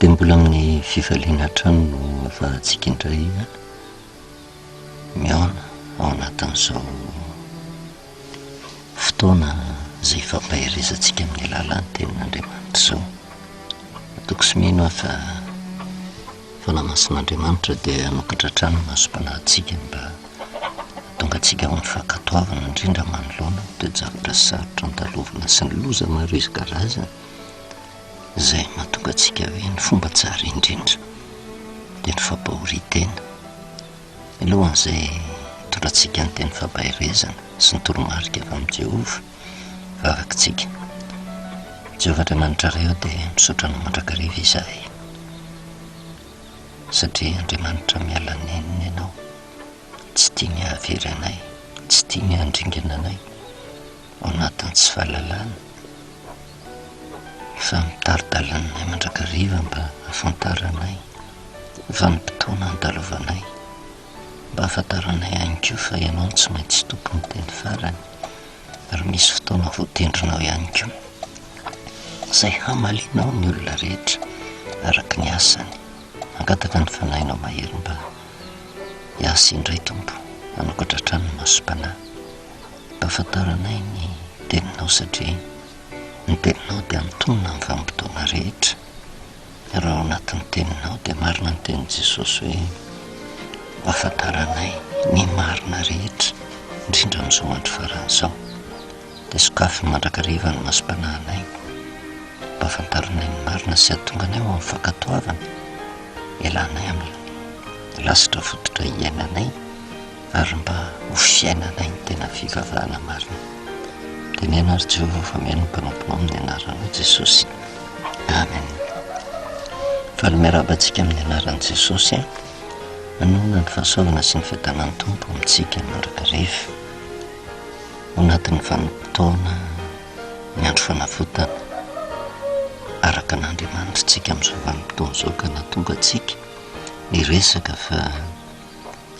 Dia mbola amin'ny fifaliana hatrany no ahafahantsika indray mihaona ao anatin'izao fotoana izay ifampaherezantsika amin'ny alalan'ny Tenin'Andriamanitra izao. Matoky sy mino aho fa Fanahy Masin'Andriamanitra dia hanokatra hatrany ny masom-panahintsika mba hahatonga antsika ho amin'ny fankatoavana indrindra manoloana ny toe-javatra sarotra andalovana sy ny loza maro isan-karazany izay mahatonga antsika hoe ny fomba tsara indrindra dia ny fampahorian-tena. Mialohan'izay hitondrantsika ny teny fampaherezana sy ny toromarika avy amin'i Jehovah, vavakitsika. Jehovah Andriamanitra Ray ô, dia misaotra Anao mandrakariva izahay, satria Andriamanitra miala nenina Ianao, tsy tia ny hahavery anay, tsy tia ny handringana anay ao anatin'ny tsy fahalalana, fa mitari-dalana anay mandrakariva mba hahafantaranay ny vanim-potoana andalovanay, mba hahafantaranay ihany koa fa Ianao no tsy maintsy tompon'ny teny farany, ary misy fotoana voatendrinao ihany koa izay hamalianao ny olona rehetra araka ny asany. Mangataka ny Fanahinao mahery mba hiasa indray Tompo, hanokatra hatrany ny masom-panahy. Mba ahafantaranay ny teninao satria ny teninao dia antonona amin'ny vanim-potoana rehetra. Ary ao anatin'ny teninao dia marina ny tenin'i Jesosy hoe ho ahafantaranay ny marina rehetra, indrindra amin'izao andro farany izao. Dia sokafy mandrakariva ny masom-panahinay mba ahafantaranay ny marina sy hahatonga anay ho amin'ny fankatoavana, ialanay amin'ny lasitra fototra iainanay. Ary mba ho fiainanay ny tena fivavahana marina. Teneno ary Jehovah fa mihaino ny mpanomponao amin'ny anaranao Jesosy. Amen. Faly miarahaba antsika amin'ny anaran'i Jesosy. Manonona ny fahasoavana sy ny fiadanan'ny Tompo amintsika mandrakariva. Ao anatin'ny vanim-potoana ny andro fanavotana araka an'Andriamanitra isika amin'izao vanim-potoana izao ka nahatonga antsika niresaka fa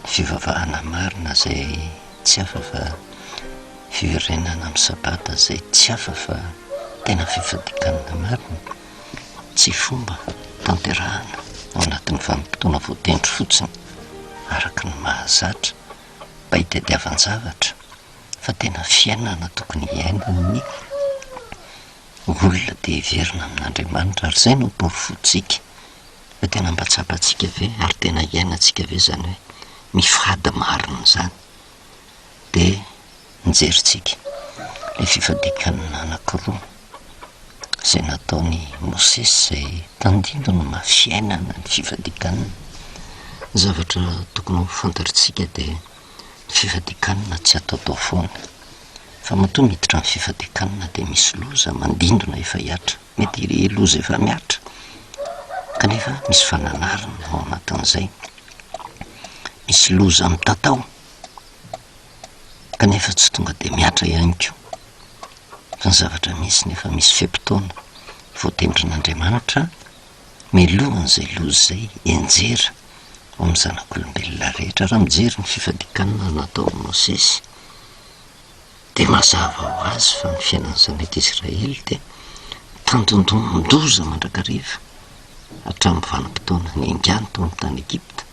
Fivavahana marina izay tsy hafa fa fiverenana amin'ny Sabata izay tsy hafa fa tena fifadikanana marina, tsy fomba tanterahana ao anatin'ny vanim-potoana voatendry fotsiny araka ny mahazatra mba hitadiavan-javatra fa tena fiainana tokony hiainan'ny olona te hiverina amin'Andriamanitra ary izay no porofontsika Fa tena mba tsapantsika ve ary tena iainantsika ve izany hoe mifady marina izany? Dia nijerintsika ilay fifadian-kanina anankiroa izay nataon'i Mosesy izay tandindon'ny maha fiainana ny fifadian-kanina. Ny zavatra tokony ho fantatritsika dia ny fifadian-kanina tsy ataotao foana fa matoa miditra amin'ny fifadian-kanina dia misy loza mandindona efa hihatra. Mety irey loza efa mihatra kanefa misy fananarana ao anatin'izay. Misy loza mitatao kanefa tsy tonga dia mihatra ihany koa. Fa ny zavatra misy nefa misy fe-potoana voatendrin'Andriamanitra mialohan'izay loza izay hianjera ao amin'ny zanak'olombelona rehetra. Raha mijery ny fifadian-kanina nataon'i Mosesy Dia mazava ho azy fa ny fiainan'ny zanak'i Israely dia tandindomin-doza mandrakariva hatramin'ny vanim-potoana niaingàny tao amin'ny tany Egypta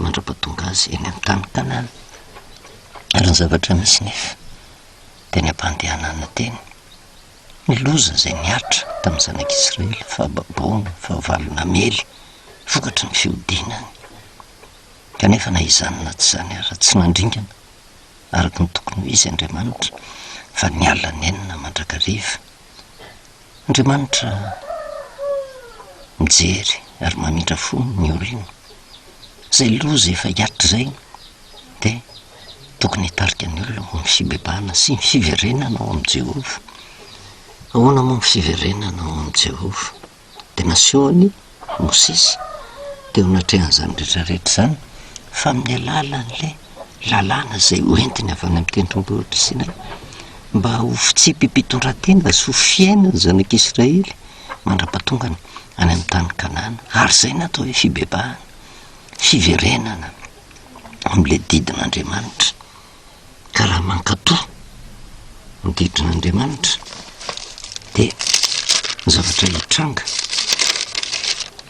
mandra-pahatonga azy eny amin'ny tany Kanana. Ary ny zavatra misy nefa teny am-pandehanana teny, ny loza izay nihatra tamin'ny zanak'i Israely, fahababoana, fahavalo namely vokatry ny fihodinany. Kanefa na izany na tsy izany ary tsy nandringana araka ny tokony ho izy Andriamanitra fa niala nenina mandrakariva. Andriamanitra mijery ary mamindra fo ny olony. Izay loza efa hiatra izay dia tokony hitarika ny olona ho amin'ny fibebahana sy ny fiverenana ao amin'i Jehovah. Ahoana moa ny fiverenana ao amin'i Jehovah? Dia nasehon'i Mosesy teo anatrehan'izany rehetra rehetra izany fa amin'ny alalan'ilay lalàna izay hoentiny avy any amin'ny tendrombohitr'i Sinay mba ho fitsipi-pitondran-tena sy ho fiainan'ny zanak'Israely mandra-pahatongany any amin'ny tany Kanana. Ary izay no atao hoe fibebahana, fiverenana amin'ilay didin'Andriamanitra. Ka raha mankatò ny didin'Andriamanitra dia ny zavatra hitranga.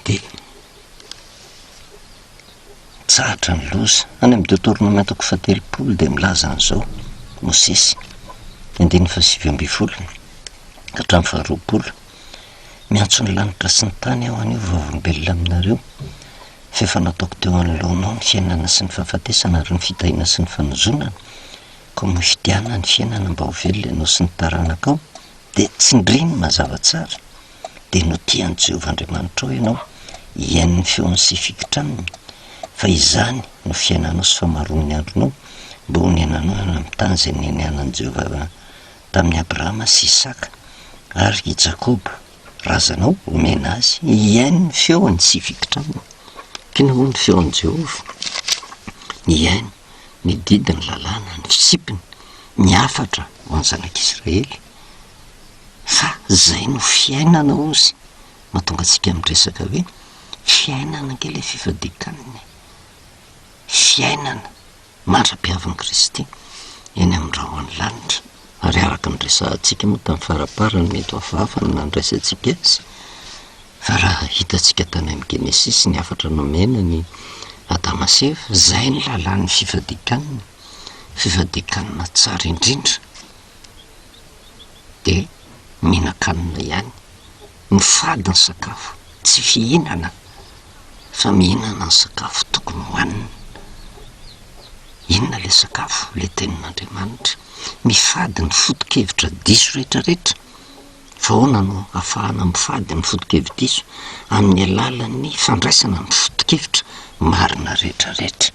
Dia mitsahatra ny loza. Any amin'ny Deoteronomia toko fahatelopolo dia milaza an'izao Mosesy, andininy fahasivy ambin'ny folo ka hatramin'ny faharoapolo, Miantso ny lanitra sy ny tany aho anio vavolombelona aminareo, fa efa nataoko teo anoloanao ny fiainana sy ny fahafatesana ary ny fitahiana sy ny fanozonana, koa mifidiana ny fiainana mba ho velona ianao sy ny taranakao, dia tsindrino mazava tsara. dia notian'i Jehovah Andriamanitrao ianao hihaino ny feony sy hifikitra aminy, fa izany no fiainanao sy famaroan'ny andronao, mba honenanao any amin'ny tany izay nianianan'i Jehovah tamin'i Abrahama sy Isaka ary i Jakoba razanao homena azy, hihaino ny feony sy hifikitra aminy. Inona moa ny feon'i Jehovah? Nihaino ny didy, ny lalàna, ny fitsipiny, ny hafatra ho an'ny zanak'Israely. Fa zay no fiainana ozy mahatonga antsika miresaka hoe fiainana ange le fifadian-kanina e! Fiainana mandra-piavin'i Kristy eny amin'ny rahon'ny lanitra, ary araka ny resahantsika moa tamin'ny faraparany mety ho hafahafa ny nandraisantsika azy, fa raha hitantsika tany amin'ny Genesisy ny hafatra nomena ny Adama sy Eva, zay ny lalàn'ny fifadian-kanina, fifadian-kanina tsara indrindra. dia mihinan-kanina ihany, mifady ny sakafo, tsy fihinana fa mihinana ny sakafo tokony hohanina. Inona ilay sakafo? Ilay tenin'Andriamanitra. Mifady ny foto-kevitra diso rehetrarehetra. Fa ahoana no ahafahana mifady ny foto-kevi-diso? Amin'ny alalan'ny fandraisana ny foto-kevitra marina rehetrarehetra.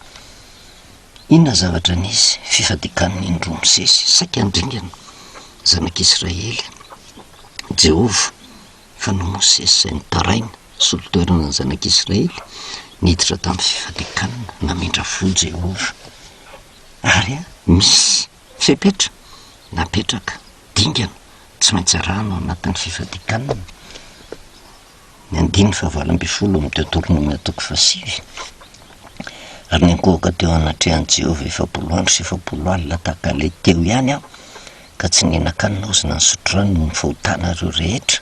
Inona zavatra nisy fifadikan'ny indroa misesy saika handringana zanak'Israely? Jehovah, fa noho Mosesy izay nitaraina, nisolo toerana ny zanak'Israely, niditra tamin'ny fifadikanana, namindra fo Jehovah. Ary misy fepetra napetraka, dingana tsy maintsy arahana ao anatin'ny fifadikanana. Ny andininy fahavalo ambin'ny folo amin'ny Deoteronomia toko fahasivy, Ary niankohoka teo anatrehan'i Jehovah 40 andro sy 40 alina tahaka ilay teo ihany aho, ka tsy nihinan-kanina aho sy nanisotro rano noho ny fahotanareo rehetra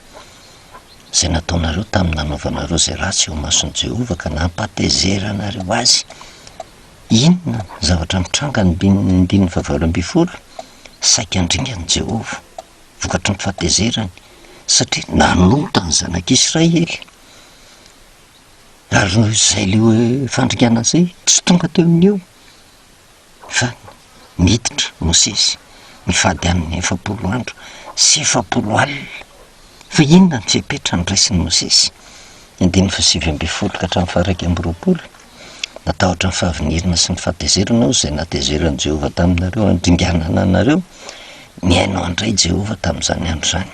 izay nataonareo tamin'ny nanaovanareo izay ratsy eo imason'i Jehovah ka nampahatezeranareo azy. Inona ny zavatra nitranga ny andininy fahavalo ambin'ny folo? Saika handringana Jehovah. vokatry ny fahatezerany, satria nanota ny zanak'Israely. Ary noho izay le hoe fandringanana izay, tsy tonga teo amin'io, fa niditra Mosesy nifady hanina 40 andro sy 40 alina. Fa inona ny fepetra noraisin'i Mosesy? Ny andininy faha-19 ka hatramin'ny faha-21. Natahotra ny fahavinirana sy ny fahatezerana aho, izay nahatezeran'i Jehovah taminareo handringanana anareo. Nihaino handray Jehovah tamin'izany andro izany.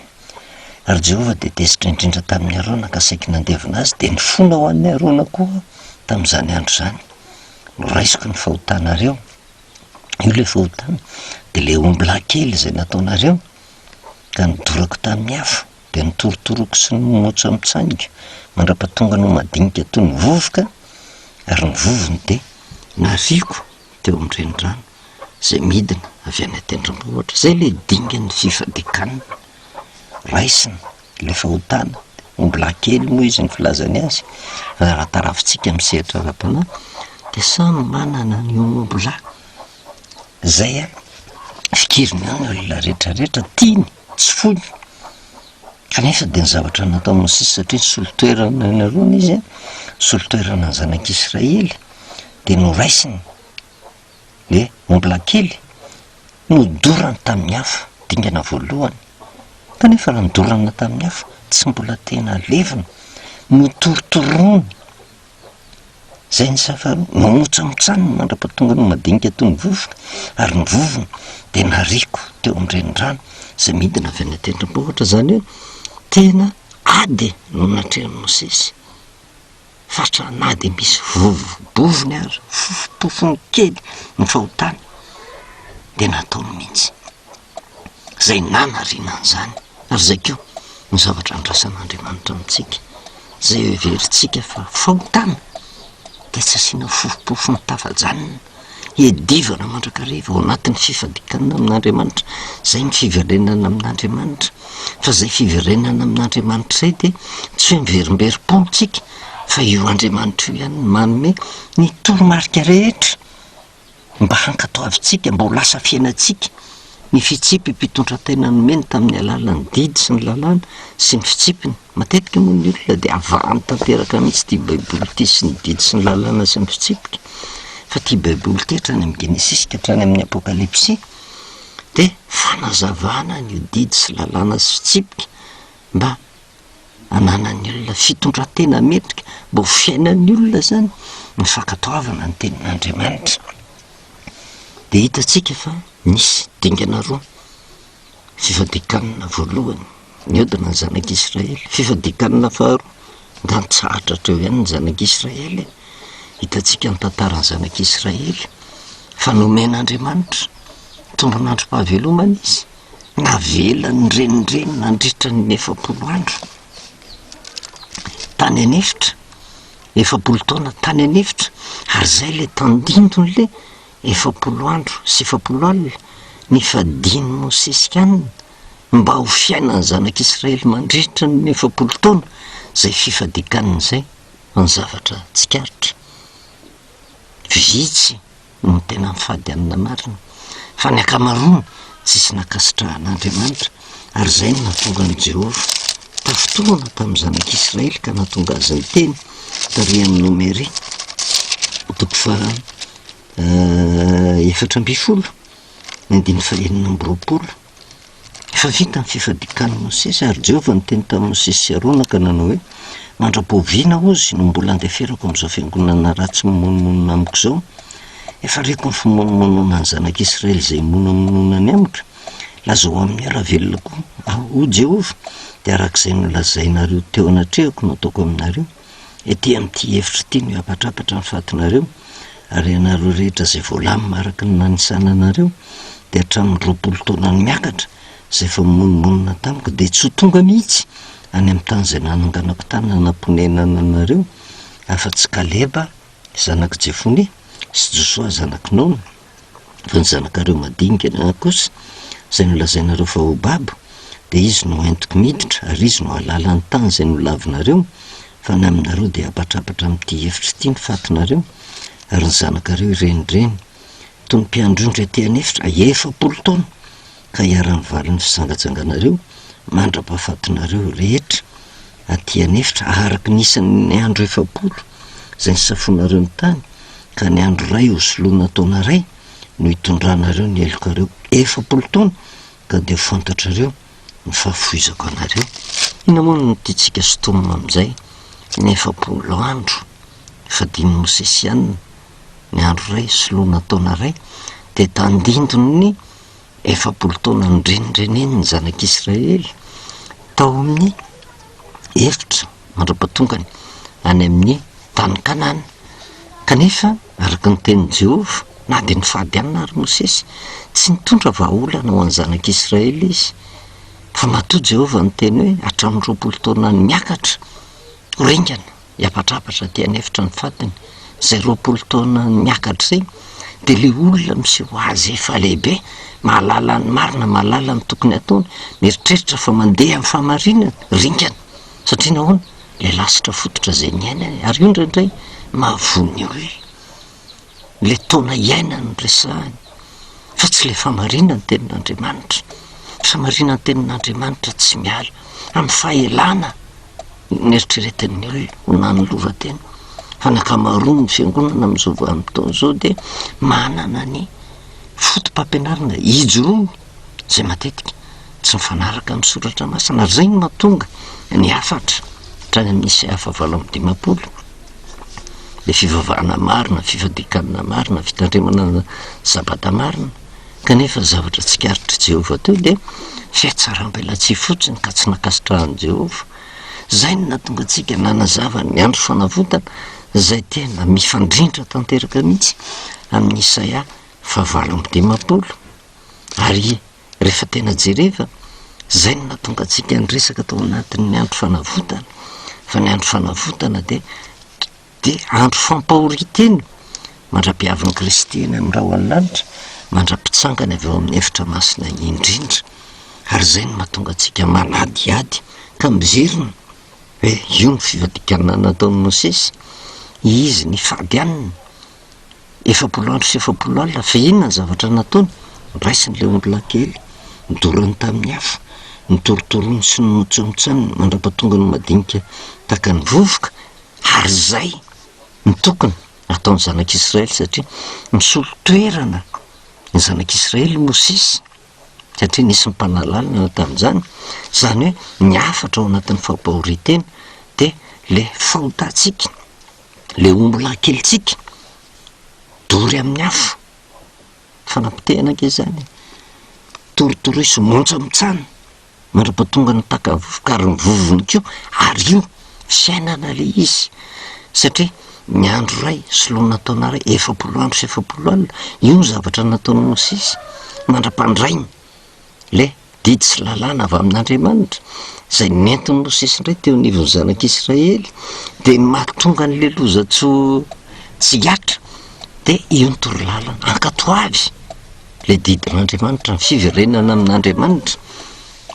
Ary Jehovah dia tezitra indrindra tamin'i Arona ka saiky nandevona azy, dia nifona ho an'i Arona koa aho tamin'izany andro izany. Noraisiko ny fahotanareo. Io ilay fahotana, dia ilay ombilahy kely izay nataonareo, ka nodorako tamin'ny afo. Dia notorotoroiko sy nomotsamotsaniko mandra-pahatongany ho madinika toy ny vovoka, ary ny vovony dia nariako teo amin'ny renirano izay midina avy any an-tendrombohitra. Izay ilay dingan'ny fifadian-kanina. Raisina ilay fahotana, ombilahy kely moa izy ny filazany azy, fa raha tarafintsika amin'ny sehatra ara-panahy dia samy manana ny ombilahy izay fikiriny ny olona rehetrarehetra tiany. Tsy foiny. Kanefa dia ny zavatra nataon'i Mosesy satria nisolo toerana an'i Arona izy, nisolo toerana ny zanak'Israely, dia noraisiny le ombilahy kely, nodorany tamin'ny afo, dingana voalohany. Kanefa raha nodorana tamin'ny afo, tsy mbola tena levona, notorotoroany. Izay ny safaroa, nomotsamotsaniny mandra-pahatongany ho madinika toy ny vovoka, ary ny vovony dia nariako teo amin'ny renirano izay midina avy any an-tendrombohitra. Izany hoe tena ady no natrehin'i Mosesy, fatra na dia misy vovobovony aza, fofompofony kely ny fahotana, dia nataony mihitsy. Izay nanariana an'izany. Ary izay koa no zavatra andrasan'Andriamanitra amintsika. Izay heverintsika fa fahotana dia tsy asiana fofompofony tafajanona, hiadivana mandrakariva ao anatin'ny fifadikanana amin'Andriamanitra. Izay ny fiverenana amin'Andriamanitra. Fa izay fiverenana amin'Andriamanitra izay dia tsy hoe miverimberim-poana isika. Fa io Andriamanitra io ihany no manome ny toromarika rehetra mba hankatoavintsika, mba ho lasa fiainantsika ny fitsipi-pitondran-tena nomeny tamin'ny alalan'ny didy sy ny lalàna sy ny fitsipiny. Matetika moa ny olona dia avahany tanteraka mihitsy ity Baiboly ity sy ny didy sy ny lalàna sy ny fitsipika, fa ity Baiboly ity hatrany amin'ny Genesisy ka hatrany amin'ny Apokalypsy dia fanazavana an'io didy sy lalàna sy fitsipika mba ananan'ny olona fitondran-tena mendrika, mba ho fiainan'ny olona izany ny fankatoavana ny tenin'Andriamanitra. Dia hitantsika fa nisy dingana roa, fifadian-kanina voalohany, niodina ny zanak'Israely, fifadian-kanina faharoa, nga nitsahatra hatreo ihany ny zanak'Israely e. Hitantsika ny tantaran'ny zanak'Israely fa nomen'Andriamanitra tombon'androm-pahavelomana izy, Navela nirenireny nandritra ny 40 andro tany an'efitra, 40 taona tany an'efitra, ary izay ilay tandindon'ilay 40 andro sy 40 alina nifadian'i Mosesy hanina mba ho fiainan'ny zanak'Israely mandritra ny 40 taona, izay fifadian-kanina izay ny zavatra tsikaritra. Vitsy no tena mifady hanina marina, fa ny ankamaroany tsisy nankasitrahan'Andriamanitra, ary izay no nahatonga an'i Jehovah tafintohina tamin'ny zanak'Israely ka nahatonga azy niteny tary amin'ny Nomery toko faha 14 ny andininy faha 26. Efa vita ny fifadian-kanin'i Mosesy, ary Jehovah niteny tamin'i Mosesy sy Arona ka nanao hoe, Mandra-pahoviana, hozy, no mbola handeferako amin'izao fiangonana ratsy mimonomonona amiko izao? Efa reko ny fimonomononan'ny zanak'Israely izay imonomononany amiko. Lazao aminy hoe, Raha velona koa Aho, hoy Jehovah, dia araka izay nolazainareo teo anatrehako no hataoko aminareo. Ety amin'ity efitra ity no hiapatrapatra ny fatinareo, ary ianareo rehetra izay voalamina araka ny nanisana anareo, dia hatramin'ny 20 taona no miakatra, izay efa mimonomonona tamiko, dia tsy ho tonga mihitsy any amin'ny tany izay nananganako tanana namponenana anareo, afa-tsy Kaleba zanak'i Jefone sy Josoa zanak'i Nona. Fa ny zanakareo madinika kosa, izay nolazainareo fa ho babo, dia izy no hoentiko miditra, ary izy no hahalala ny tany izay nolavinareo, fa ny aminareo dia hapatrapatra amin'ity efitra ity ny fatinareo, ary ny zanakareo hirenireny toy ny mpiandry ondry aty an'efitra 40 taona, ka hiharan'ny valin'ny fijangajanganareo mandra-pahafatinareo rehetra aty an'efitra, araka ny isan'ny andro 40 izay nisafoanareo ny tany, ka ny andro iray ho soloina taona iray no hitondranareo ny helokareo 40 taona, ka dia ho fantatrareo ny fahafoizako anareo. Inona moa no tiantsika sintomina amin'izay? Ny 40 andro fadin'i Mosesy ihany ny andro iray soloina taona iray, dia tandindon'ny 40 taona nirenirenen' ny Zanak' Israely tao amin' ny efitra mandra-pahatongany any amin' ny tany Kanana. Kanefa, araka ny tenin' i Jehovah, na dia nifady hanina ary Mosesy, tsy nitondra vahaolana ho an' ny Zanak' Israely izy. Fa matoa Jehovah niteny hoe, Hatramin' ny 20 taona miakatra ho ringana. Hiapatrapatra aty an'efitra ny fatiny, izay 20 taona niakatra izay, dia ilay olona miseho azy efa lehibe, mahalala ny marina, mahalala ny tokony hataony, mieritreritra fa mandeha amin'ny fahamarinana, ringana. Satria nahoana? Ilay lasitra fototra izay niainany, ary io indraindray mahavoa ny olona. Ilay taona iainany no resahany, fa tsy ilay fahamarinan'ny tenin'Andriamanitra. Ny fahamarinan'ny tenin'Andriamanitra tsy miala amin'ny fahelana neritreretin'ny olona ho nanoloran-tena, fa ny ankamaroan'ny fiangonana amin'izao vanim-potoana izao dia manana ny foto-pampianarana ijoroany izay matetika tsy mifanaraka amin'ny soratra masina, ary izay no mahatonga ny hafatra hatrany amin'ny Isaia faha-58, ilay fivavahana marina, fifadian-kanina marina, fitandremana sabata marina. Kanefa ny zavatra tsikaritr'i Jehovah teo dia fihatsaram-belatsihy fotsiny ka tsy nankasitrahan'i Jehovah. Izay no nahatonga antsika nanazava ny andro fanavotana, izay tena mifandrindra tanteraka mihitsy amin'i Isaia faha-58. Ary rehefa tena jereva, izay no nahatonga antsika niresaka tao anatin'ny andro fanavotana, fa ny andro fanavotana dia Dia andro fampahorian-tena mandra-piavin'i Kristy eny amin'ny rahon'ny lanitra, mandra-pitsangany avy ao amin'ny efitra masina indrindra. Ary izay no mahatonga antsika manadihady ka miverina. Hoe io ny fivadikana nataon'i Mosesy, izy nifady hanina 40 andro sy 40 alina, fa inona ny zavatra nataony? Noraisiny ilay ondrilahy kely, nodorany tamin'ny afo, notorotoroiny sy notsontsaniny mandra-pahatonga ny madinika tahaka ny vovoka, ary izay no tokony hataon'ny zanak'Israely satria misolo toerana ny zanak'Israely i Mosesy. satria nisy mpanalalana tamin'izany, izany hoe ny hafatra ao anatin'ny fampahorian-tena dia le fahotantsika, le ombilahy kelintsika, dory amin'ny afo, fanapotehana ange izany e, torotoroy sy montsamontsana. Mandra-pahatonga ny mpaka vovoka ary ny vovony koa ary io fiainana le izy satria ny andro iray soloina taona iray 40 andro sy 40 alina io ny zavatra nataon'i Mosesy mandra-pandrainy le didy sy lalàna avy amin'Andriamanitra izay nentin'i Mosesy indray teo anivon'ny zanak'Israely dia ny mahatonga an'le loza tsy tsy hiatra dia io ny torolalana ankatoavy Ilay didin'Andriamanitra, ny fiverenana amin'Andriamanitra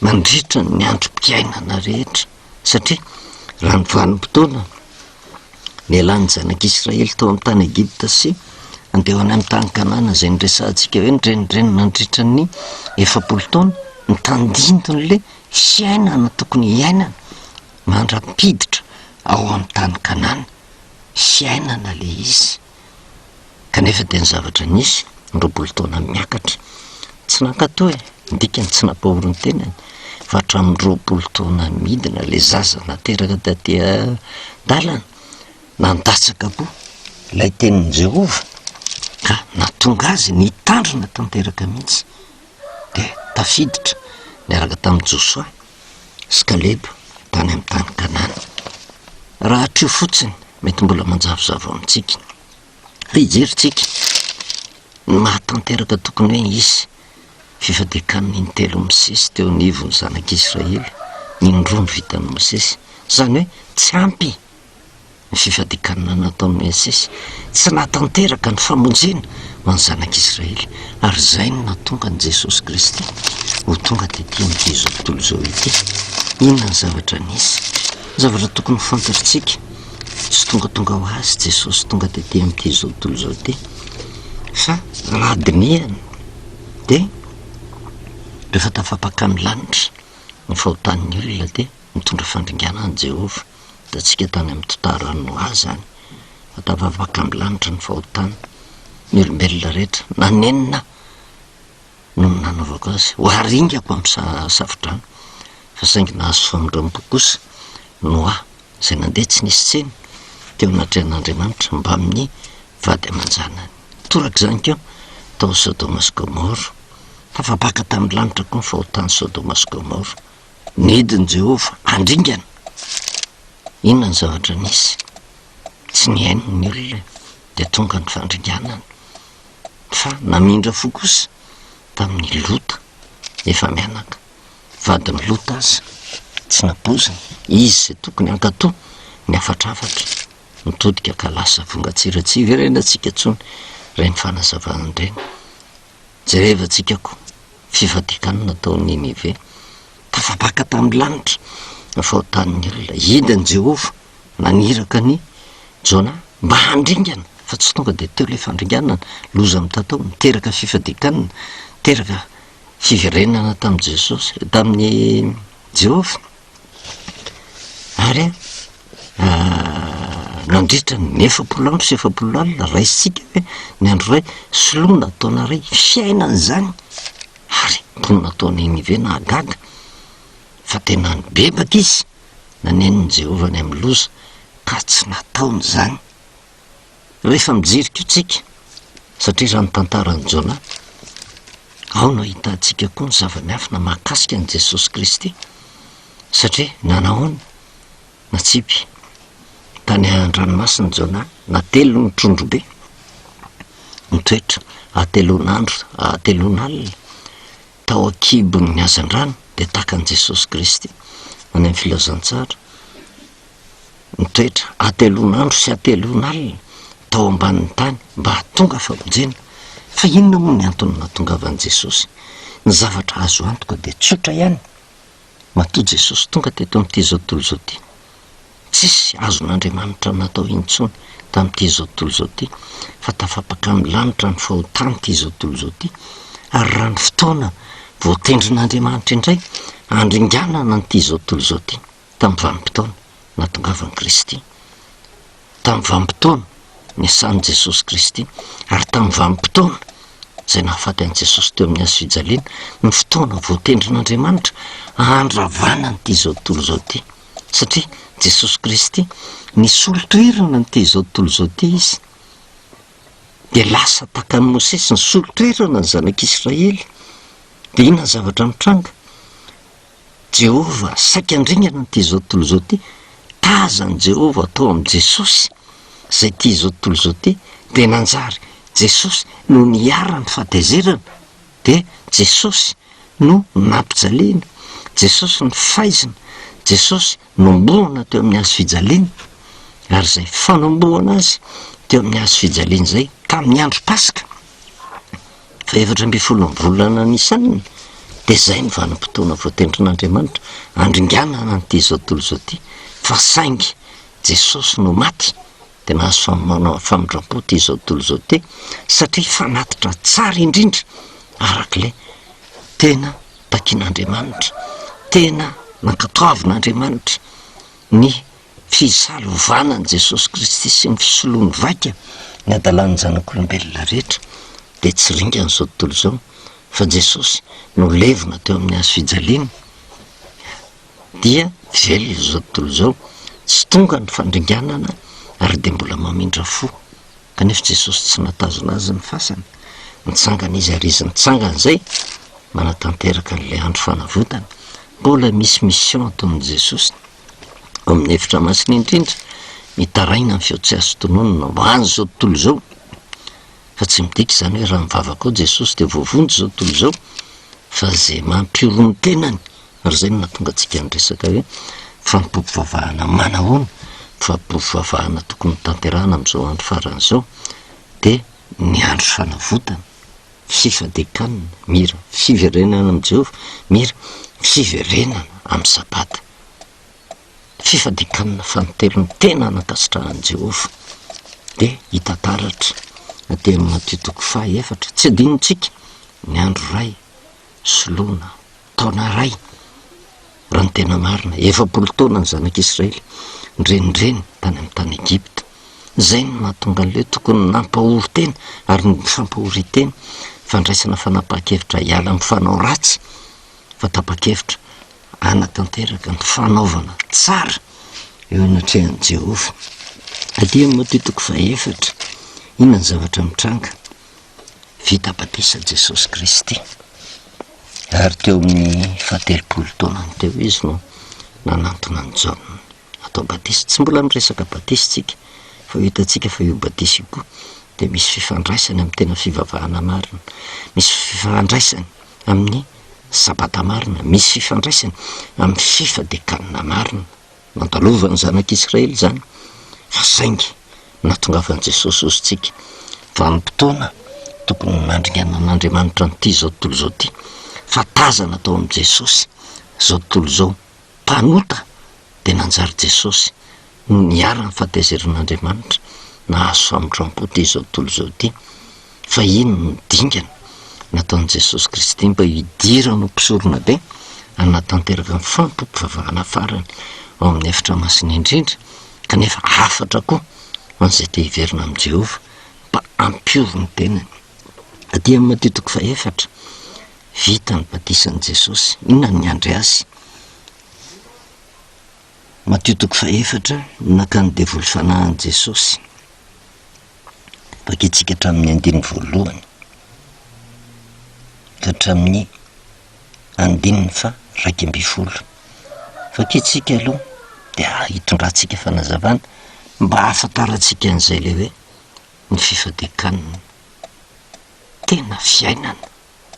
mandritra ny androm-piainana rehetra, satria raha ny vanim-potoana nialan'ny zanak'Israely tao amin'ny tany Egypta sy andeha ho any amin'ny tany Kanana izay niresahantsika hoe nirenireny nandritra ny 40 taona, ny tandindon'ilay fiainana tokony hiainana mandra-piditra ao amin'ny tany Kanana, fiainana ilay izy. Kanefa dia ny zavatra nisy, ny 20 taona miakatra, tsy nankatò e, ny dikany tsy nampahory ny tenany, fa hatramin'ny 20 taona midina ilay zaza nateraka taty an-dalana, nandatsaka koa ilay tenin'i Jehovah, ka nahatonga azy nitandrina tanteraka mihitsy, dia tafiditra niaraka tamin'i Josoa sy Kaleba tany amin'ny tany Kanana. Raha hatreo fotsiny, mety mbola manjavozavo amintsika. Fa hijerintsika ny mahatanteraka tokony hoe hisy fifadian-kanina intelo misesy teo anivon'ny zanak'Israely, ny indroa ny vitan'i Mosesy. Izany hoe tsy ampy ny fifadian-kanina nataon'i Mosesy, tsy nahatanteraka ny famonjena ho an'ny zanak'Israely, ary izay no nahatonga an'i Jesosy Kristy ho tonga tety amin'ity izao tontolo izao ity. Inona ny zavatra nisy? Ny zavatra tokony ho fantatritsika, tsy tongatonga ho azy Jesosy tonga tety amin'ity izao tontolo izao ity, fa raha dinihana dia rehefa tafapaka ny lanitra ny fahotan'ny olona dia mitondra fandringanana Jehovah. Hitantsika tany amin'ny tantaran'i Noa izany, fa tafapaka amin'ny lanitra ny fahotana, ny olombelona rehetra, nanenina noho ny nanaovako azy, ho haringako amin'ny safodrano, fa saingy nahazo famindram-po kosa Noa, izay nandeha tsy nisy tsiny teo anatrehan'Andriamanitra mbamin'ny vady aman-janany. Toraka izany koa tao Sodoma sy Gomoro. Tafapaka tamin'ny lanitra koa ny fahotan'i Sodoma sy Gomoro. Nidin'i Jehovah handringana. Inona ny zavatra nisy? Tsy nihaino ny olona, dia tonga ny fandringanana. Fa namindra fo kosa tamin'i Lota, efa mianaka. Vadin'i Lota aza tsy nampoiziny, izy izay tokony hankatò ny hafatrafatra. Nitodika ka lasa vongan-tsiratsy. Hiverenantsika intsony ireny fanazavana ireny. Jerevantsika koa fifadian-kanina tao Ninive. Tafabaka tamin'ny lanitra ny fahotan'ny olona. Hidin'i Jehovah naniraka an'i Jona mba handringana, fa tsy tonga dia teo ilay fandringanana. Loza mitatao, niteraka fifadian-kanina, niteraka fiverenana tamin'i Jesosy, tamin'i Jehovah. Ary nandritra ny 40 andro sy 40 alina, raisintsika hoe ny andro iray soloina taona iray, fiainana izany. Ary mponina tao Ninive nahagaga fa tena nibebaka izy, nanenon'i Jehovah ny amin'ny loza, ka tsy nataony izany. Rehefa mijery koa tsika, satria raha ny tantaran'i Jona, ao no ahitantsika koa ny zava-miafina mahakasika an'i Jesosy Kristy, satria nanahoana? Natsipy tany an-dranomasina Jona, natelin'ny trondrobe, nitoetra hateloan'andro, hateloan'alina tao an-kibon'ny hazandrano, dia tahaka an'i Jesosy Kristy any amin'ny filazantsara. Nitoetra hateloan'andro sy hateloan'alina tao ambanin'ny tany mba hahatonga famonjena. Fa inona moa ny antony nahatongavan'i Jesosy? Ny zavatra azo antoka dia tsotra ihany, matoa Jesosy tonga teto amin'ity izao tontolo izao ity. Tsisy azon'Andriamanitra natao intsony tamin'ity izao tontolo izao ity, fa tafapaka amin'ny lanitra ny fahotan'ity izao tontolo izao ity, ary raha ny fotoana voatendrin'Andriamanitra indray handringanana an'ity izao tontolo izao ity, tamin'ny vanim-potoana nahatongavan'i Kristy, tamin'ny vanim-potoana niasan'i Jesosy Kristy, ary tamin'ny vanim-potoana izay nahafaty an'i Jesosy teo amin'ny hazo fijaliana, ny fotoana voatendrin'Andriamanitra handravana an'ity izao tontolo izao ity. Satria Jesosy Kristy nisolo toerana an'ity izao tontolo izao ity Izy, dia lasa tahaka an'i Mosesy nisolo toerana ny zanak'Israely. Dia inona ny zavatra mitranga? Jehovah saika handringana an'ity izao tontolo izao ity, tazan'i Jehovah tao amin'i Jesosy izay ity izao tontolo izao ity, dia nanjary Jesosy no niharan'ny fahatezerana. Dia Jesosy no nampijaliana, Jesosy no faizina, Jesosy nombohana teo amin'ny hazo fijaliana, ary izay fanombohana Azy teo amin'ny hazo fijaliana izay tamin'ny andro Paska, fahefatra ambin'ny folon'ny volana Nisana, dia izay ny vanim-potoana voatendrin'Andriamanitra handringanana an'ity izao tontolo izao ity, fa saingy Jesosy no maty dia nahazo famindram-po ity izao tontolo izao ity satria fanatitra tsara indrindra araka ilay tena takian'Andriamanitra, tena nankatoavin'Andriamanitra ny fisalovana an'i Jesosy Kristy sy ny fisoloany vaika ny hadalan'ny zanak'olombelona rehetra dia tsy ringana izao tontolo izao fa Jesosy no levona teo amin'ny hazo fijaliana dia velona izao tontolo izao, tsy tonga ny fandringanana ary dia mbola mamindra fo, kanefa Jesosy tsy nahatazona azy ny fasana, nitsangana izy ary izy nitsangana izay manatanteraka an'ilay andro fanavotana, mbola misy mission ataon'i Jesosy ao amin'ny efitra masina indrindra, mitaraina ny feo tsy azo tononina ho an'izao tontolo izao, fa tsy midika izany hoe raha mivavaka ao Jesosy dia voavonjy izao tontolo izao, fa izay mampioro ny tenany Ary izay no nahatonga antsika niresaka hoe fanompoam-pivavahana manahoana, fanompoam-pivavahana tokony hotanterahana amin'izao andro farany izao, dia ny andro fanavotana, fifadian-kanina, mira fiverenana amin'i Jehovah, mira fiverenana amin'ny Sabata. Fifadian-kanina fanintelony tena nankasitrahan'i Jehovah, dia hita taratra aty amin'ny Matio toko fahaefatra. Tsy adinontsika ny andro iray soloina taona iray, raha ny tena marina, 40 taona ny zanak'Israely nirenireny tany amin'ny tany Egypta. Izay no nahatonga an'ilay hoe tokony nampahory tena ary ny fampahorian-tena, fandraisana fanapahan-kevitra hiala amin'ny fanao ratsy, fa tapa-kevitra hanatanteraka ny fanaovana tsara eo anatrehan'i Jehovah. Aty amin'ny Matio toko fahefatra, inona ny zavatra mitranga? Vita batisa Jesosy Kristy, ary teo amin'ny fahatelopolo taonany teo izy no nanantona an'i Jaona hatao batisa. Tsy mbola miresaka batisa isika, fa ho hitantsika fa io batisa io koa dia misy fifandraisany amin'ny tena fivavahana marina, misy fifandraisany amin'ny sabata marina, misy fifandraisany amin'ny fifadian-kanina marina. Nandalovan'ny zanak'Israely izany, fa saingy nahatongavan'i Jesosy ho isika. Vanim-potoana tokony nandringanan'Andriamanitra an'ity izao tontolo izao ity, fa tazana tao amin'i Jesosy izao tontolo izao. Mpanota dia nanjary Jesosy no niharan'ny fahatezeran'Andriamanitra, nahazo famindram-po ity izao tontolo izao ity. Fa inona no dingana nataon'i Jesosy Kristy mba hidirany ho Mpisoronabe hanatanteraka ny fanompoam-pivavahana farany ao amin'ny efitra masina indrindra, kanefa hafatra koa ho an'izay te hiverina amin'i Jehovah mba hampiova ny tenany? Aty amin'ny Matio toko fahefatra, vita ny batisan'i Jesosy. Inona no niandry azy? Matio toko fahefatra, nakan'ny devoly fanahy an'i Jesosy. Vakintsika hatramin'ny andininy voalohany ka hatramin'ny andininy faha 11. Vakintsika aloha dia hitondrantsika fanazavana mba hahafantarantsika an'izay ilay hoe ny fifadian-kanina. Tena fiainana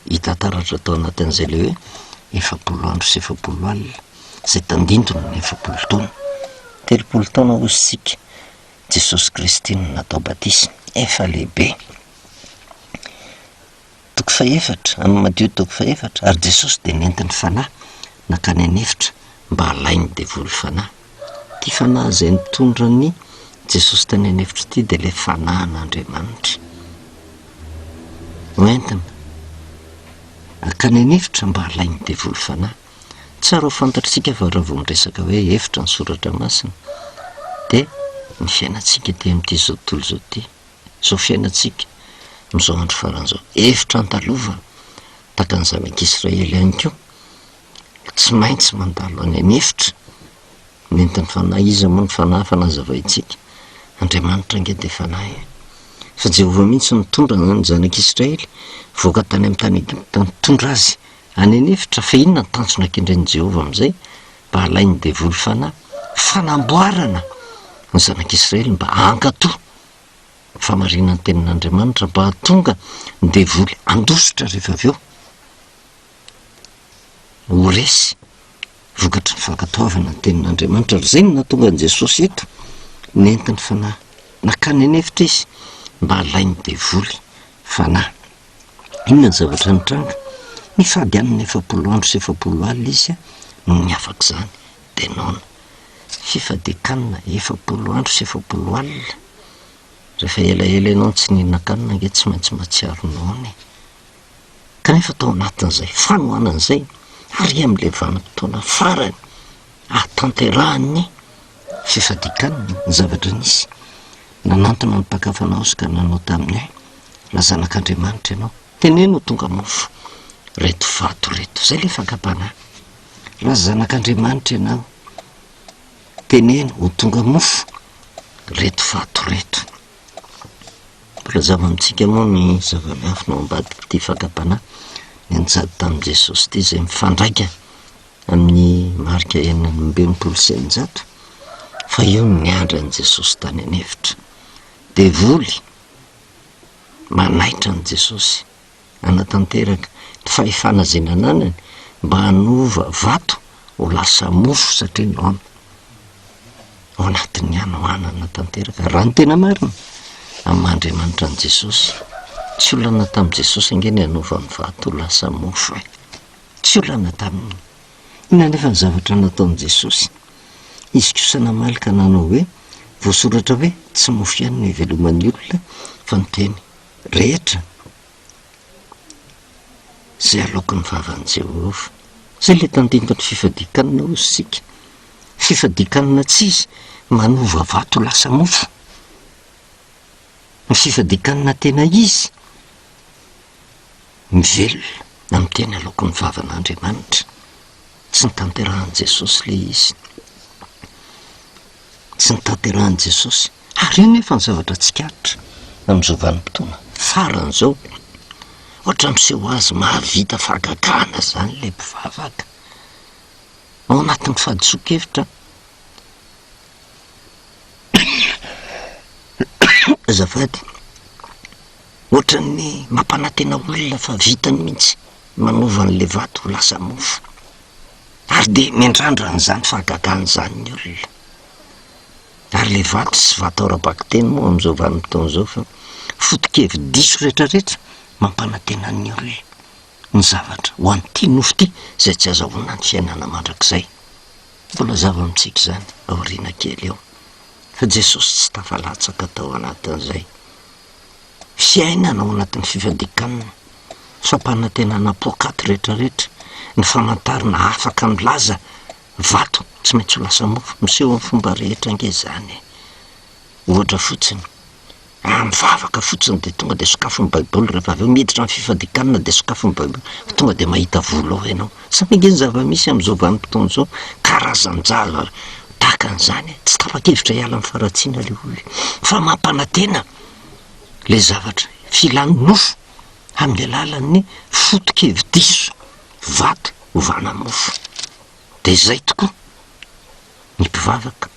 hita taratra tao anatin'izay ilay hoe 40 andro sy 40 alina, izay tandindon'ny 40 taona. 30 taona hozy isika Jesosy Kristy no natao batisa, efa lehibe. Toko fahefatra, amin'ny Matio toko fahefatra, ary Jesosy dia nentin'ny Fanahy nankany an'efitra mba halain'ny devoly fanahy. Ity fanahy izay nitondra an'i Jesosy tany an'efitra ity dia ilay fanahin'Andriamanitra. Hoentina hankany an'efitra mba halain'ny devoly fanahy. Tsara ho fantatr'isika fa raha vao miresaka hoe efitra ny soratra masina dia ny fiainantsika ety amin'ity izao tontolo izao ity, izao fiainantsika amin'izao andro farany izao, efitra andalovana tahaka ny zanak'Israely ihany koa, tsy maintsy mandalo any an'efitra. Nentin'ny Fanahy, iza moa ny Fanahy fa nazavaintsika? Andriamanitra ange dia Fanahy e! Fa Jehovah mihitsy nitondra ny zanak'Israely voaka tany amin'ny tany Egypta, nitondra azy any an'efitra, fa inona ny tanjona kendren'i Jehovah amin'izay? Mba halain'ny devoly fanahy, fanamboarana ny zanak'Israely mba hankatò ny fahamarinan'ny tenin'Andriamanitra, mba hahatonga ny devoly handositra rehefa avy eo. Ho resy vokatry ny fankatoavana ny tenin'Andriamanitra ary izay no nahatonga an'i Jesosy eto nentin'ny fanahy nakany an'efitra izy mba halain'ny devoly fanahy. Inona ny zavatra nitranga? Nifady hanina 40 andro sy 40 alina izy nony afaka izany dia noana. Fifadian-kanina 40 andro sy 40 alina. Rehefa elaela ianao no tsy nihinan-kanina ange tsy maintsy mahatsiaro noana e. Kanefa tao anatin'izay fanohanana izay ary amin'ilay vanim-potoana farany ahatanterahan'ny fifadian-kanina ny zavatra nisy, nanantona ny mpaka fanao izy ka nanao taminy hoe, Raha zanak'Andriamanitra ianao, teneno ho tonga mofo ireto vato ireto. Izay ilay fakam-panahy. Raha zanak'Andriamanitra ianao, teneno ho tonga mofo ireto vato ireto. Mbola zava amintsika moa ny zava-miafina ao ambadik'ity fakam-panahy nianjady tamin'i Jesosy ity izay mifandraika amin'ny marika 666 fa io no niandry an'i Jesosy tany an'efitra. Devoly manaitra an'i Jesosy. Hanatanteraka ny fahefana izay nananany mba hanova vato ho lasa mofo satria noana. Ao anatin'ny hanoanana tanteraka. Raha ny tena marina, amin'ny maha Andriamanitra an'i Jesosy, tsy olana tamin'i Jesosy ange ny hanova ny vato ho lasa mofo e. Tsy olana taminy. Inona anefa ny zavatra nataon'i Jesosy? Izy kosa namaly ka nanao hoe, voasoratra hoe, tsy mofo ihany no iveloman'ny olona fa ny teny rehetra izay aloaky ny vavan'i Jehovah. Izay ilay tandindon'ny fifadian-kanina hoy isika. Fifadian-kanina tsy izy manova vato ho lasa mofo. Ny fifadian-kanina tena izy mivelona amin'ny teny aloaky ny vavan'Andriamanitra. Tsy notanterahin'i Jesosy ilay izy. Tsy notanterahin'i Jesosy. Ary io nefa ny zavatra tsikaritra amin'izao vanim-potoana farany izao. Ohatra miseho azy mahavita fahagagana izany ilay mpivavaka. Ao anatin'ny fahadisoan-kevitra. Azafady. Ohatran'ny mampanantena olona fa vitany mihitsy manova an'ilay vato ho lasa mofo. Ary dia miandrandra an'izany fahagagana izany ny olona. Ary ilay vato tsy vato ara-bakiteny moa amin'izao vanim-potoana izao fa foto-kevi-diso rehetrarehetra mampanantena ny olona ny zavatra ho an'ity nofo ity izay tsy azahoana ny fiainana mandrakizay. Mbola hazava amintsika izany aoriana kely eo. Fa Jesosy tsy tafalatsaka tao anatin'izay. Fiainana ao anatin'ny fifadian-kanina, fampanantenana poakaty rehetrarehetra, ny famantarana afaka milaza vato tsy maintsy ho lasa mofo, miseho amin'ny fomba rehetra ange izany e! Ohatra fotsiny, raha mivavaka fotsiny dia tonga dia sokafy ny baiboly rehefa avy eo miditra amin'ny fifadian-kanina dia sokafy ny baiboly fa tonga dia mahita vola ao ianao. Izany ange ny zava-misy amin'izao vanim-potoana izao, karazan-javatra tahaka an'izany e! Tsy tapa-kevitra hiala amin'ny faharatsiana ilay olona fa mampanantena ilay zavatra filan'ny nofo amin'ny alalan'ny foto-kevi-diso, vato ovana mofo. Dia izay tokoa ny mpivavaka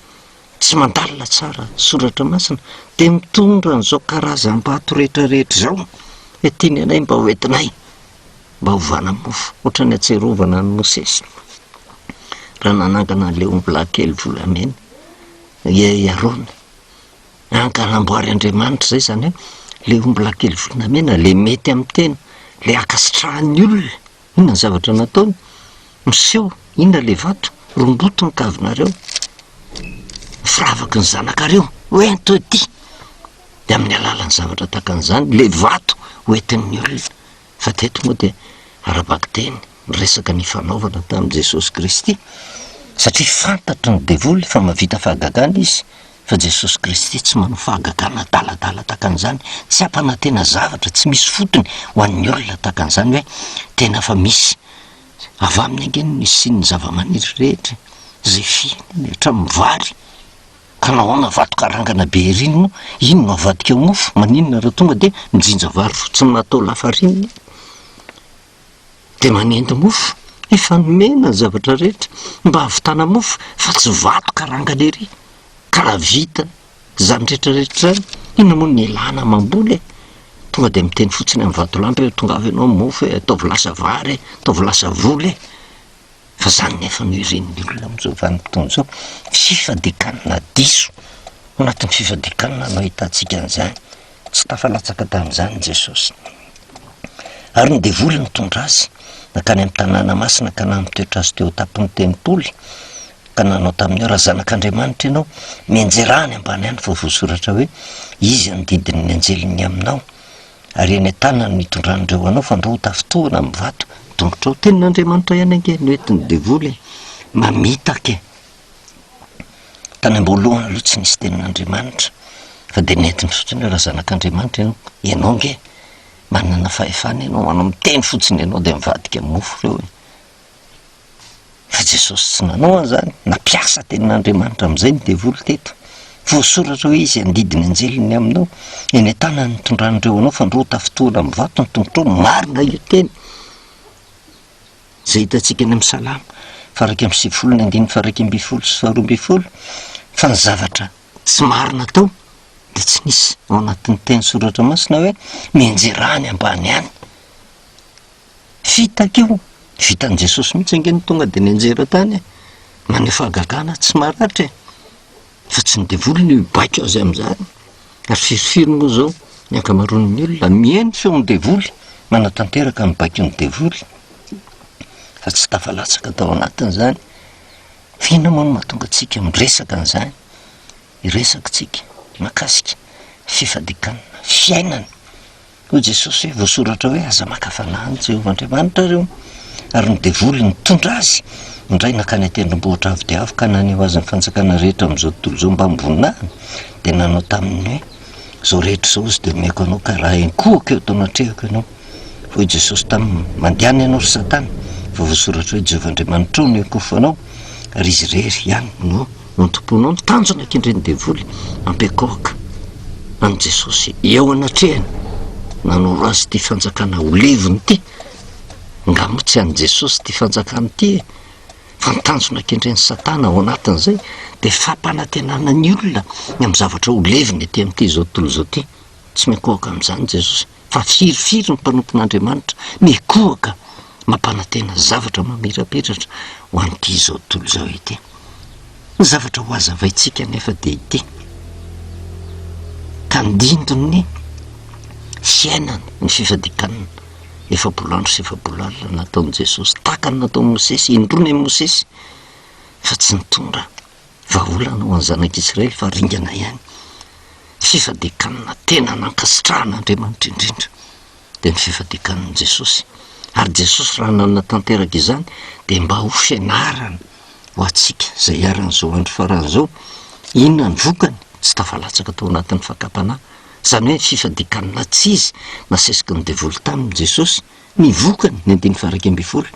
tsy mandalina tsara ny soratra masina dia mitondra an'izao karazam-bato rehetrarehetra izao hoe tiany anay mba ho entinay mba hovana mofo, ohatran'ny ahatsiarovana an'i Mosesy raha nanangana an'ilay ombilahy kely volamena i Arona. Ankalamboary Andriamanitra izay izany hoe ilay ombilahy kely volamena, ilay mety amin'ny tena, ilay ankasitrahan'ny olona. Inona ny zavatra nataony? Miseho, inona ilay vato? Romboto ny kavinareo. Firavaky ny zanakareo, hoento ety. Dia amin'ny alalan'ny zavatra tahaka an'izany, ilay vato hoentin'ny olona. Fa teto moa dia ara-bakiteny ny resaka nifanaovana tamin'i Jesosy Kristy, satria fantatry ny devoly fa mahavita fahagagana izy, fa Jesosy Kristy tsy manao fahagagana adaladala tahaka an'izany, tsy hampanantena zavatra tsy misy fotony ho an'ny olona tahaka an'izany hoe tena fa misy avy aminy ange no nisian'ny zava-maniry rehetra, izay fihinana hatramin'ny vary. Ka nahoana vato karangana be ery iny moa iny no avadika ho mofo? Maninona raha tonga dia mijinja vary fotsiny natao lafarinina dia manendy mofo? Efa nomena ny zavatra rehetra mba hahavitana mofo fa tsy vato karangana ery. Ka raha vita izany rehetra rehetra izany, inona moa no ilana mamboly e? Tonga dia miteny fotsiny amin'ny vatolampy hoe tongava ianao mofo e, ataovy lasa vary e, ataovy lasa vola e. Fa izany nefa no irin'ny olona amin'izao vanim-potoana izao, fifadikanana diso. Ao anatin'ny fifadikanana no ahitantsika an'izany. Tsy tafalatsaka tamin'izany Jesosy. Ary ny devoly nitondra azy nankany amin'ny tanàna masina ka nampitoetra azy teo an-tampon'ny tempoly ka nanao taminy hoe, Raha zanak'Andriamanitra ianao, mianjerà any ambany any fa voasoratra hoe, Izy handidin'ny anjeliny aminao. Ary eny an-tanany no hitondran'ireo anao, fandrao ho tafintohina amin'ny vato ny tongotrao. Tenin'Andriamanitra ihany ange no entin'ny devoly e! Mamitaka e! Tany am-boalohany aloha tsy nisy tenin'Andriamanitra, fa dia nentiny fotsiny hoe raha zanak'Andriamanitra ianao, ianao ange manana fahefana ianao, manao miteny fotsiny ianao dia mivadika mofo ireo e! Fa Jesosy tsy nanao an'izany, nampiasa tenin'Andriamanitra amin'izay ny devoly teto. Voasoratra hoe izy handidy ny anjeliny aminao, eny an-tanany nitondran'ireo anao fandroa tafintohina amin'ny vato ny tongotrao, marina io teny izay hitantsika any amin'ny Salamo faha 91 ny andininy faha 11 sy faha 12, fa ny zavatra tsy marina tao dia tsy nisy ao anatin'ny teny soratra masina hoe mianjera any ambany any. Fitaka io, vitan'i Jesosy mihitsy ange ny tonga dia nianjera tany e, maneho fahagagana tsy maratra e, fa tsy ny devoly no hibaiko azy amin'izany, ary firifiry moa izao ny ankamaroan'ny olona mihaino feon'ny devoly, manatanteraka ny baikon'ny devoly, fa tsy tafalatsaka tao anatin'izany, fa inona moa no mahatonga antsika miresaka an'izany, hiresaka tsika mahakasika fifadikanana, fiainana. Hoy Jesosy hoe, Voasoratra hoe, Aza maka fanahy an'i Jehovah Andriamanitrareo. Ary ny devoly nitondra azy indray nankany an-tendrombohitra avo dia avo ka naneho azy ny fanjakana rehetra amin'izao tontolo izao mbamin'ny voninahiny, dia nanao taminy hoe, Izao rehetra izao izy dia omeko anao, ka raha enkohako eo anatrehako ianao. Hoy Jesosy taminy, Mandehana ianao, ry Satana, fa voasoratra hoe, Jehovah Andriamanitrao no iankohofanao, ary Izy irery ihany no Antompoinao ny tanjona kendren'ny devoly hampiankohoka an'i Jesosy eo anatrehany nanoro azy ity fanjakana ho levona ity. Nga moa tsy an'i Jesosy ity fanjakana ity e? Fa ny tanjona kendren'i Satana ao anatin'izay dia fampanantenana ny olona ny amin'ny zavatra ho levona ety amin'ity izao tontolo izao ity. Tsy miankohoka amin'izany Jesosy. Fa firifiry ny mpanompon'Andriamanitra mikohaka mampanantena zavatra mamirapiratra ho an'ity izao tontolo izao ity. Ny zavatra ho hazavaintsika anefa dia ity, tandindon'ny fiainana ny fifadian-kanina 40 andro sy 40 alina nataon'i Jesosy, tahaka ny nataon'i Mosesy, indroa ny Mosesy fa tsy nitondra vahaolana ho an'ny zanak'Israely fa ringana ihany. Fifadian-kanina tena nankasitrahan'Andriamanitra indrindra dia ny fifadian-kanin'i Jesosy. Ary Jesosy raha nanatanteraka izany dia mba ho fianarana ho antsika izay iharan'izao andro farany izao. Inona ny vokany? Tsy tafalatsaka tao anatin'ny fakam-panahy. Izany hoe ny fifadian-kanina tsy izy nasesiky ny devoly taminy Jesosy. Ny vokany, ny andininy faha 11,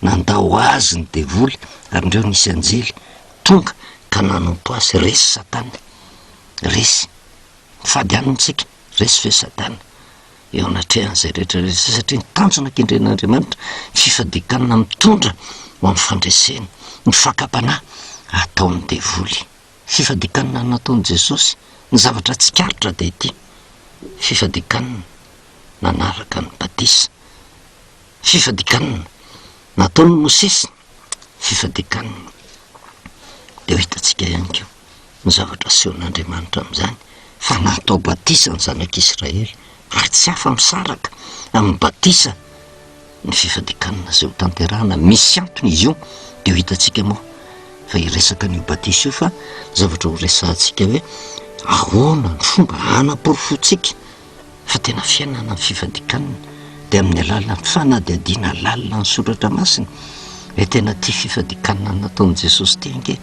nandao azy ny devoly ary indreo nisy anjely tonga ka nanompo azy, resy Satana. Resy. Mifady hanina isika. Resy ve Satana eo anatrehan'izay rehetra rehetra izay? Satria ny tanjona kendren'Andriamanitra, fifadian-kanina mitondra ho amin'ny fandresena ny fakam-panahy ataon'ny devoly. Fifadian-kanina nataon'i Jesosy. Ny zavatra tsikaritra dia ity, fifadian-kanina nanaraka ny batisa. Fifadian-kanina nataon'i Mosesy, fifadian-kanina. Dia ho hitantsika ihany koa ny zavatra asehon'Andriamanitra amin'izany, fa natao batisa ny zanak'Israely, ary tsy afa-misaraka amin'ny batisa ny fifadian-kanina izay hotanterahana. Misy antony izy io, dia ho hitantsika moa. fa hiresaka an'io batisa io fa zavatra ho resahantsika hoe ahoana ny fomba hanaporofoantsika fa tena fiainana ny fifadikanina dia amin'ny alalan'ny fanadihadiana lalina ny soratra masina hoe tena ity fifadikanina nataon'i Jesosy ity ange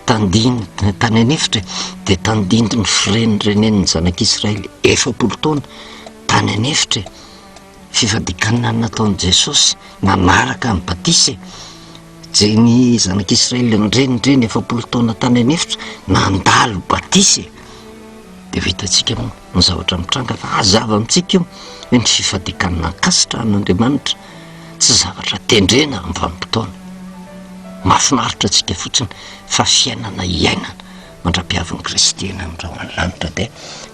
tandin tany an'efitra e, dia tandindon'ny firenirenenin'ny zanak'Israely 40 taona tany an'efitra e, fifadikanina nataon'i Jesosy nanaraka ny batisa e, je ny zanak'Israely nirenireny 40 taona tany an'efitra nandalo batisa e, dia vitantsika moa ny zavatra mitranga fa hazava amintsika io hoe ny fifadikanina ankasitrahan'Andriamanitra tsy zavatra tendrena amin'ny vanim-potoana. Mahafinaritra antsika fotsiny fa fiainana iainana mandra-piavin'i Kristy eny amin'ny rahon'ny lanitra dia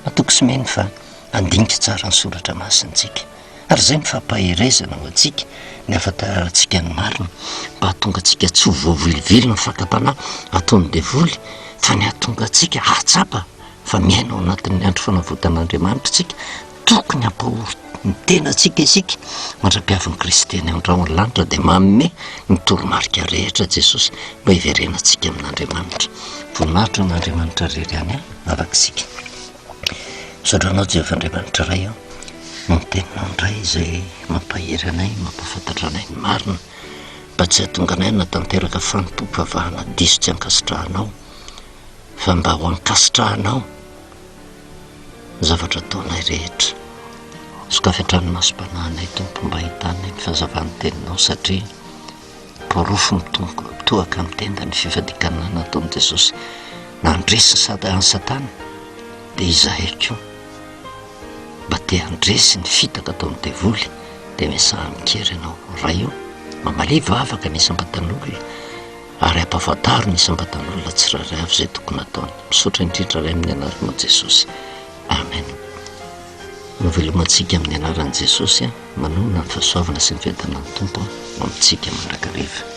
matoky sy mino fa handinika tsara ny soratra masina isika. Ary izay ny fampaherezana ho antsika, ny hahafantarantsika ny marina, mba hahatonga antsika tsy ho voavilivily ny fakam-panahy ataon'ny devoly, fa ny hahatonga antsika hahatsapa fa miaina ao anatin'ny andro fanavotan'Andriamanitra isika, tokony hampahory ny tenantsika isika mandra-piavin'i Kristy any amin'ny rahon'ny lanitra dia manome ny toromarika rehetra Jesosy mba hiverenantsika amin'Andriamanitra. Voninahitra ho an'Andriamanitra irery ihany araka isika. Misaotra anao Jehovah Andriamanitra Ray o, noho ny teninao indray izay mampahery anay, mampahafantatra anay ny marina, mba tsy hahatonga anay hanatanteraka fanompoam-pivavahana diso tsy ankasitrahanao, fa mba ho ankasitrahanao ny zavatra ataonay rehetra. Sokafy hatrany ny masom-panahinay Tompo mba hahitanay ny fahazavan'ny teninao satria porofo mitohaka amin'ny tenda ny fifadikanana nataon'i Jesosy nandresy an'i Satana dia izahay koa mba te handresy ny fitaka ataon'ny devoly dia miasaha amin-kery ianao Ray o, mamalia vavaka ny isam-batan'olona ary ampahafantaro ny isam-batan'olona tsirairay avy izay tokony hataony. Misaotra indrindra Ray amin'ny anaranao Jesosy. Amen. Novelomantsika amin'ny anaran'i Jesosy, manonona ny fahasoavana sy ny fiadanan'ny Tompo ho amintsika mandrakariva.